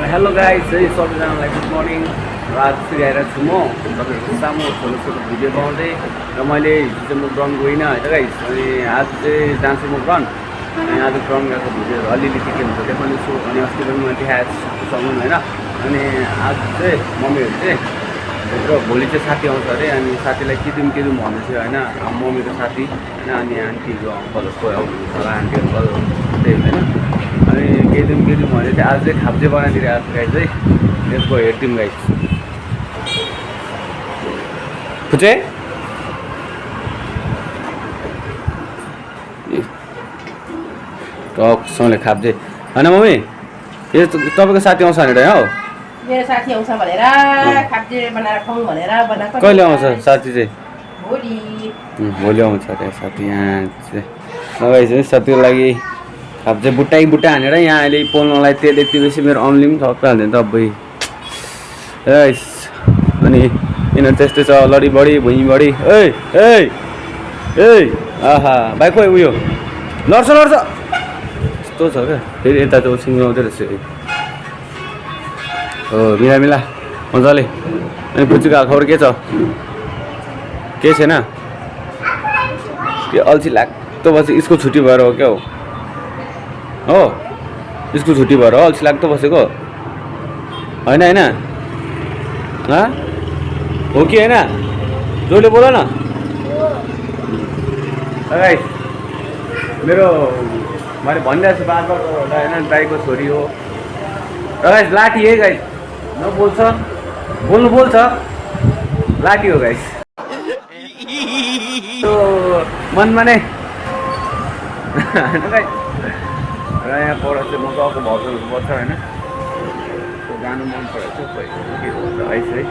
hello guys है सबैजनालाई good morning र आज चाहिँ आइरहेको छु म तपाईँहरूको सामु छोटो छोटो भिडियो बनाउँदै र मैले हिजो चाहिँ म ग्राउन्ड गइनँ होइन गाइस अनि आज चाहिँ जान्छु म ग्राउन्ड अनि आज ग्राउन्ड गएको भिडियोहरू अलिअलि के हुन्छ देखाउने छु अनि अस्ति पनि मैले देखाएको छु होइन अनि आज चाहिँ मम्मीहरू चाहिँ र भोलि चाहिँ साथी आउँछ अरे अनि साथीलाई के दिउँ भन्दै थियो होइन मम्मीको साथी होइन अनि आन्टीहरू अङ्कलहरूको छोरा आन्टी अङ्कल त्यही होइन अनि के दिउँ भने चाहिँ आज चाहिँ खाब्जे बनाइदिएर आज गाई चाहिँ त्यसको हेरिदिउँ गाई खुचे टकसँगले खाब्जे होइन मम्मी यो तपाईँको साथी आउँछ भनेर हौ मेरो साथी आउँछ भनेर खाब्जे बनाएर खुवाउँ भनेर बनाएको कहिले आउँछ साथी चाहिँ भोलि आउँछ अरे साथी यहाँ चाहिँ चाहिँ साथीको लागि खाब्जे बुट्टा हानेर यहाँ अहिले पोल्नलाई तेल यति बेसी मेरो औँली पनि थप्पै हाल्दैन त अब्बै अनि यिनीहरू त्यस्तै छ लडी बडी भुइँ बडी ए आहा भाइ खोइ उयो लड्छ यस्तो छ क्या फेरि यता चाहिँ सिङ्गो आउँदै रहेछ हो मिला मजाले अनि पुच्चीको खबर के छ के छैन त्यो अल्छी लाग्दो बसेको स्कुल छुट्टी भएर हो क्या हो स्कुल छुट्टी भएर अल्छी लाग्दो बसेको होइन हो कि होइन जोडले बोल न मेरो मैले भनिरहेको छु बार होइन दाइको छोरी हो गाइस लाठी है गाइस नबोल्छ बोल्छ लाठी हो गाइस तो मनमा नै होइन गाइस र यहाँ पर चाहिँ मजाको भजनहरू बज्छ होइन गानु मन परेको थियो के भन्छ आइस है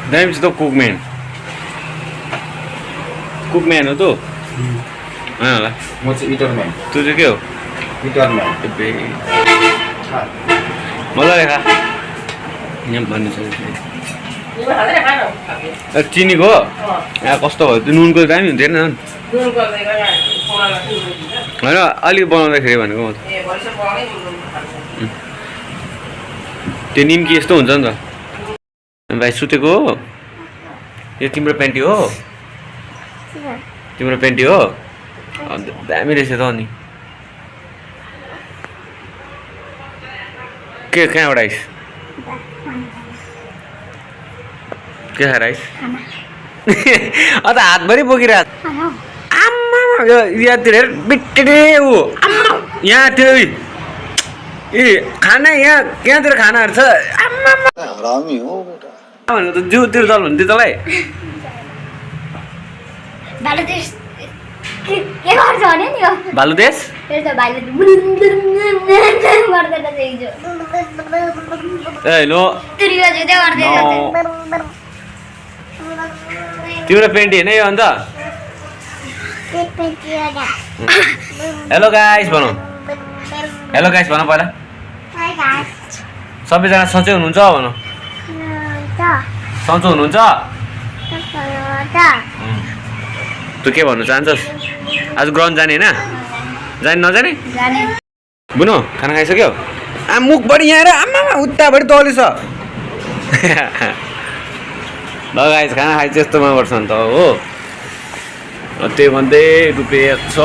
दामी चाहिँ त कुकम्यान हो त होइन होला म चाहिँ इटरम्यान तँ चाहिँ के हो इटरम्यान मजाले खा यहाँ भन्नु छ चिनीको यहाँ कस्तो भयो त्यो नुनको दामी हुन्थेन होइन अलिक बनाउँदाखेरि भनेको म त्यो निम्की यस्तो हुन्छ नि त भाइ सुतेको हो यो तिम्रो प्यान्टी हो अन्त दामी रहेछ त अनि के कहाँबाट आइस के खाएर आइस अन्त हातभरि बोकिरहेको आम्मा यहाँतिर बिट्टे ऊ यहाँ त्यो खाना यहाँतिर खानाहरू छ आम्मा भनेको त जिउतिर दल हुन्थ्यो तँलाई भालु देश लो तिम्रो पेन्टी होइन यो अन्त हेलो गाइस भनौँ पहिला सबैजना सन्चै हुनुहुन्छ भनौँ सन्चो हुनुहुन्छ तँ के भन्नु चाहन्छस् आज ग्राउन्ड जाने होइन नजाने बुनो खाना खाइसक्यो मुखभरि यहाँ र आमा उताभरि दली छ लगाइस खाना खाइस यस्तो मनपर्छ नि त हो त्यही भन्दै रुपियाँ छ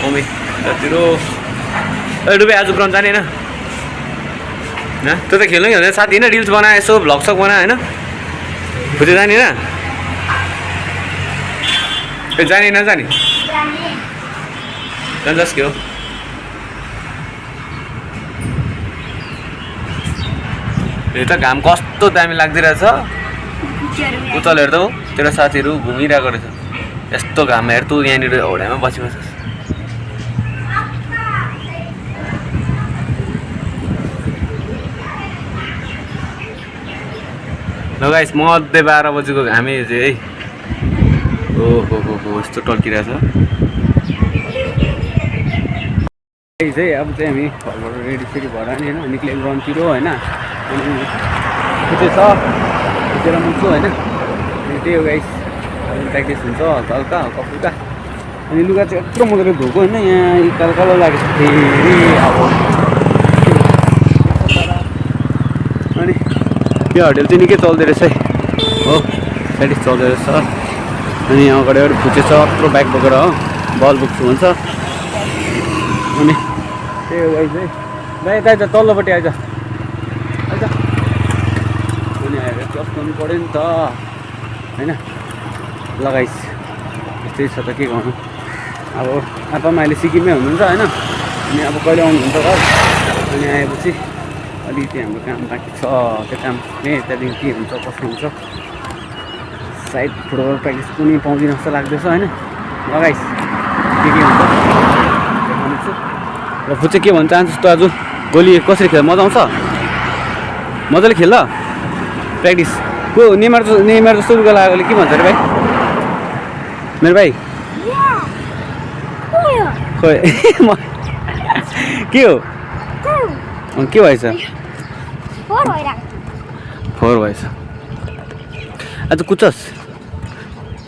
मम्मी यतातिर रुपियाँ आज ग्राउन्ड जाने होइन त्यो त खेल्नु कि हुँदैन साथी होइन रिल्स बनायो यसो भ्लग सक बनायो होइन खुदै जाने होइन जाने नजाने जान्छस् के हो यो त घाम कस्तो दामी लाग्दिरहेछ उतल हेर्दा हो तेरो साथीहरू घुमिरहेको रहेछ यस्तो घाममा हेर तँ यहाँनिर औडामा बसिबस्छस् ल गाइस मध्य 12 बजेको घामै चाहिँ है ओहो यस्तो टल्किरहेछ चाहिँ अब चाहिँ हामी घरबाट रेडी भएर नि होइन निक्लेको ग्राउन्डतिर होइन अनि त्यो छ त्यतिर मुक्छु होइन अनि त्यही हो गाइस प्र्याक्टिस हुन्छ हल्का फुल्का अनि लुगा चाहिँ यत्रो मजाले धोएको होइन यहाँ कालो लागेको छ फेरि अब अनि यो होटेल चाहिँ निकै चल्दो रहेछ है हो प्र्याक्टिस चल्दो रहेछ अनि अगाडि फुचे छ यत्रो ब्याग बोकेर हो बल बोक्छु भन्छ अनि त्यही हो गाइस है भाइ यता आइज तल्लोपट्टि आइज अनि आएर क्लस गर्नु पऱ्यो नि त होइन लगाइस यस्तै छ त के गर्नु अब आप्पा अहिले सिक्किममै हुनुहुन्छ होइन अनि अब कहिले आउनुहुन्छ घर अनि आएपछि अलिकति हाम्रो काम बाँकी छ त्यो काम त्यहाँदेखि के हुन्छ कसो हुन्छ सायद फुटबल प्र्याक्टिस पनि पाउँदिनँ जस्तो लाग्दैछ होइन लगाइस के हुन्छ देखाउनेछु र फुच्चे के भन्न चाहन्छु त आज गोली कसरी खेल्दा मजा आउँछ मजाले खेल्दा प्र्याक्टिस को नेमार जस्तो लुगा लागेकोले के भन्छ अरे भाइ मेरो भाइ खोइ के हो के भएछ फोहोर भएछ आज कुचस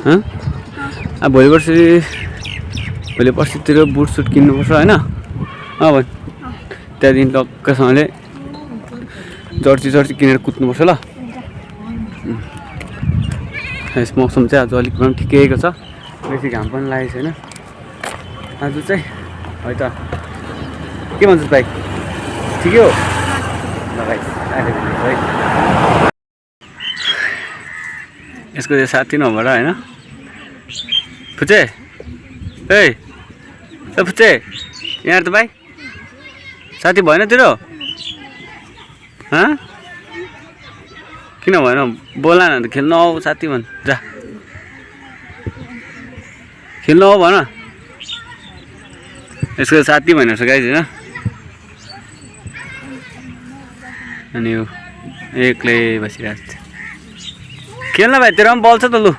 अब भोलि पर्सितिर बुट सुट किन्नुपर्छ होइन भन् त्यहाँदेखि टक्कसँगले जर्सी किनेर कुद्नुपर्छ ल यस मौसम चाहिँ आज अलिक पनि ठिकैको छ बेसी घाम पनि लागेको छैन आज चाहिँ है त के भन्छस् भाइ ठिकै हो ल भाइ अहिले है यसको चाहिँ साथी नभएर होइन फुच्चे ए फुच्चे यहाँ त भाइ साथी भएन तेरो किन भएन बोला न त खेल्न आऊ साथी भन् जा खेल्न आऊ भन यसको साथी भनेर छ गाइस होइन अनि यो एक्लै बसिरहेको छ खेल्न भाइ तेरो पनि बल छ त लु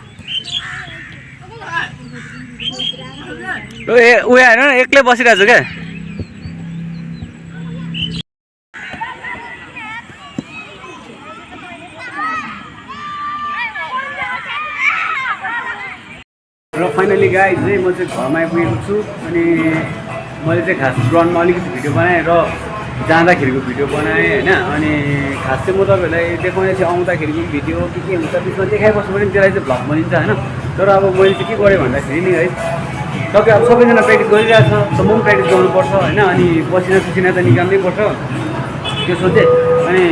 उयो होइन एक्लै बसिरहेको छ क्या र फाइनली गाइस चाहिँ म चाहिँ घरमा आइपुगेको छु अनि मैले चाहिँ खास ग्राउन्डमा अलिकति भिडियो बनाएँ र जाँदाखेरिको भिडियो बनाएँ होइन अनि खास चाहिँ म तपाईँहरूलाई देखाउने चाहिँ आउँदाखेरिको भिडियो के हुन्छ त्यसमा देखाइबस्नु पनि त्यसलाई चाहिँ भ्लग बनिन्छ होइन तर अब मैले चाहिँ के गरेँ भन्दाखेरि नि है तपाईँ अब सबैजना प्र्याक्टिस गरिरहेछ त म पनि प्र्याक्टिस गर्नुपर्छ होइन अनि पसिना त निकाल्नै पर्छ त्यो सोचेँ अनि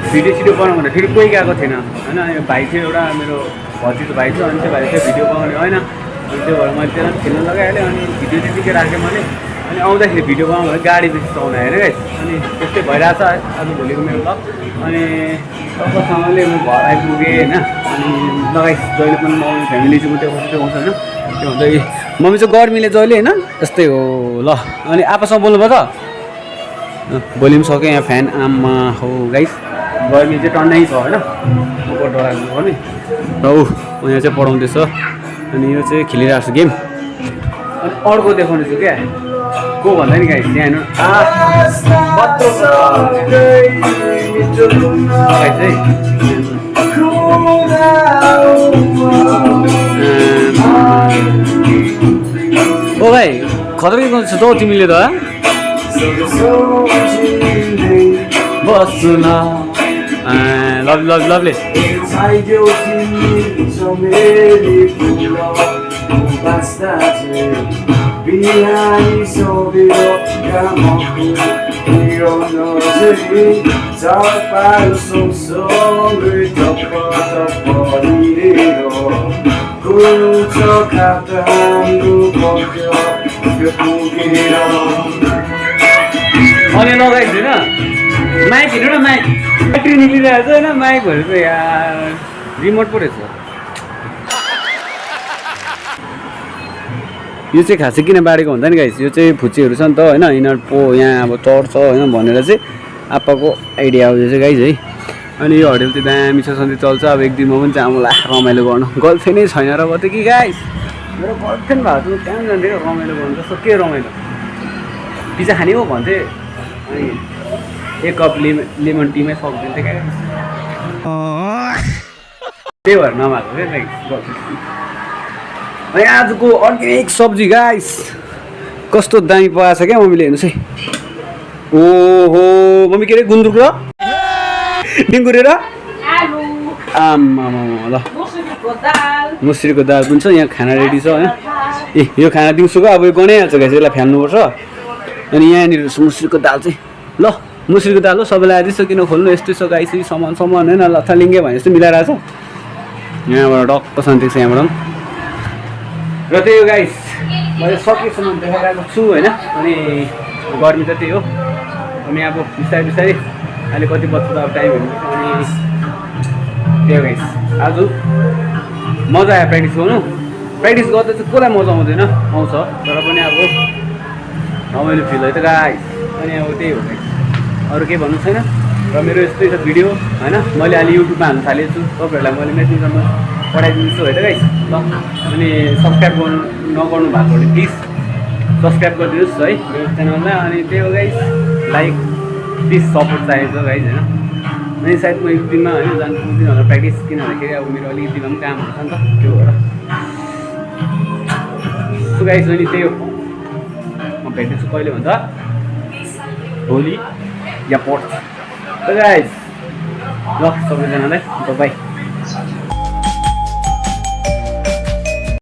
भिडियो बनाउँ भन्दा फेरि कोही गएको थिएन होइन भाइ थियो एउटा मेरो भतिजो भाइ छ अनि त्यो भाइ चाहिँ भिडियो बनाउने होइन अनि त्यो भएर मैले त्यसलाई खेल्न लगाइहालेँ अनि भिडियो त्यतिकै राखेँ मैले अनि आउँदाखेरि भिडियो बनाउनु भने गाडी बेसी चलाउनु हेरेँ है अनि त्यस्तै भइरहेछ आज भोलिको मेरो ब्लग अनि सबैसँगले म घर आइपुगेँ होइन अनि लगाइस जहिले पनि म फ्यामिली चाहिँ म त्यो आउँछ होइन त्यो भन्दा मम्मी चाहिँ गर्मीले जहिले होइन यस्तै हो ल अनि आप्पासँग बोल्नुपर्छ भोलि पनि सक्यो यहाँ फ्यान आममा हो गाइस गर्मी चाहिँ टन्नै छ होइन डराएको गर्ने र यहाँ चाहिँ पढाउँदैछ अनि यो चाहिँ खेलिरहेको छ गेम अनि अर्को देखाउने छु क्या को भन्दा नि गाइस यहाँ ओ भाइ खतरा गर्छ त तिमीले त बस्नु lovely अनि लगाइदिनु होइन माइक हिँड्नु न माइक ब्याट्री निक्लिरहेको छ होइन माइक भनेर चाहिँ यार रिमोट पो रहेछ यो चाहिँ खासै किन बाँडेको भन्दा नि गाइस यो चाहिँ फुच्चीहरू छ नि त होइन यिनीहरू यहाँ अब चढ्छ होइन भनेर चाहिँ आप्पाको आइडिया हो यो चाहिँ गाइस है अनि यो होटेल चाहिँ दामी छ सधैँ चल्छ अब एक दिनमा पनि जाउँला रमाइलो गर्नु गर्लफ्रेन्डै छैन र भयो त कि गाइस मेरो गर्लफ्रेन्ड भएको त कहाँ जान्थ्यो रमाइलो गर्नु जस्तो के रमाइलो पिज्जा खाने हो भन्थे अनि एक कप लेमन टीमै सक्दिन्थेँ क्या त्यही भएर नमाएको क्या गर्लफ्रेन्ड अनि आजको अर्ग्यानिक सब्जी गाइस कस्तो दामी पकाएको छ क्या मम्मीले हेर्नुहोस् है ओहो मम्मी के अरे गुन्द्रुक र डिङ्गुरे र आमा ल मुस्रीको दाल पनि छ यहाँ खाना रेडी छ होइन ए यो खाना दिउँसोको अब यो गनाइहाल्छ गाइस यसलाई फ्याल्नुपर्छ अनि यहाँनिर मुस्रीको दाल चाहिँ ल मुस्रीको दाल हो सबैलाई आएछ किन खोल्नु यस्तै छ गाइस सामान होइन लथालिङ्गे भने जस्तो मिलाइरहेछ यहाँबाट डक्क सन्देश यहाँबाट र त्यही हो गाइस मैले सकेसम्म देखाइरहेको छु होइन अनि गर्मी त त्यही हो अनि अब बिस्तारै बिस्तारै अहिले कति बज्छ त अब टाइम हेर्नु अनि त्यही हो गाइस आज मजा आयो प्र्याक्टिस गर्नु प्र्याक्टिस गर्दा चाहिँ कसलाई मजा आउँदैन आउँछ तर पनि अब रमाइलो फिल है त गाइस अनि अब त्यही हो गाइस अरू केही भन्नु छैन र मेरो यस्तै छ भिडियो होइन मैले अहिले युट्युबमा हाल्नु थालेको छु तपाईँहरूलाई मैले मेसेन्जरमा पठाइदिन्छु है त गाइस ल अनि सब्सक्राइब नगर्नु भएकोले प्लिज सब्सक्राइब गरिदिनुहोस् है मेरो च्यानललाई अनि त्यही हो गाइस लाइक प्लिज सपोर्ट चाहिएको छ गाइस होइन अनि सायद म एक दिनमा होइन जानु पुग्दिनँ होला प्र्याक्टिस किन भन्दाखेरि अब मेरो अलिकति भए पनि कामहरू छ नि त त्यो भएर सो गाइस अनि त्यही हो म भेट्नेछु कहिले भन्दा भोलि या पर्छ त गाइस ल सबैजनालाई बाई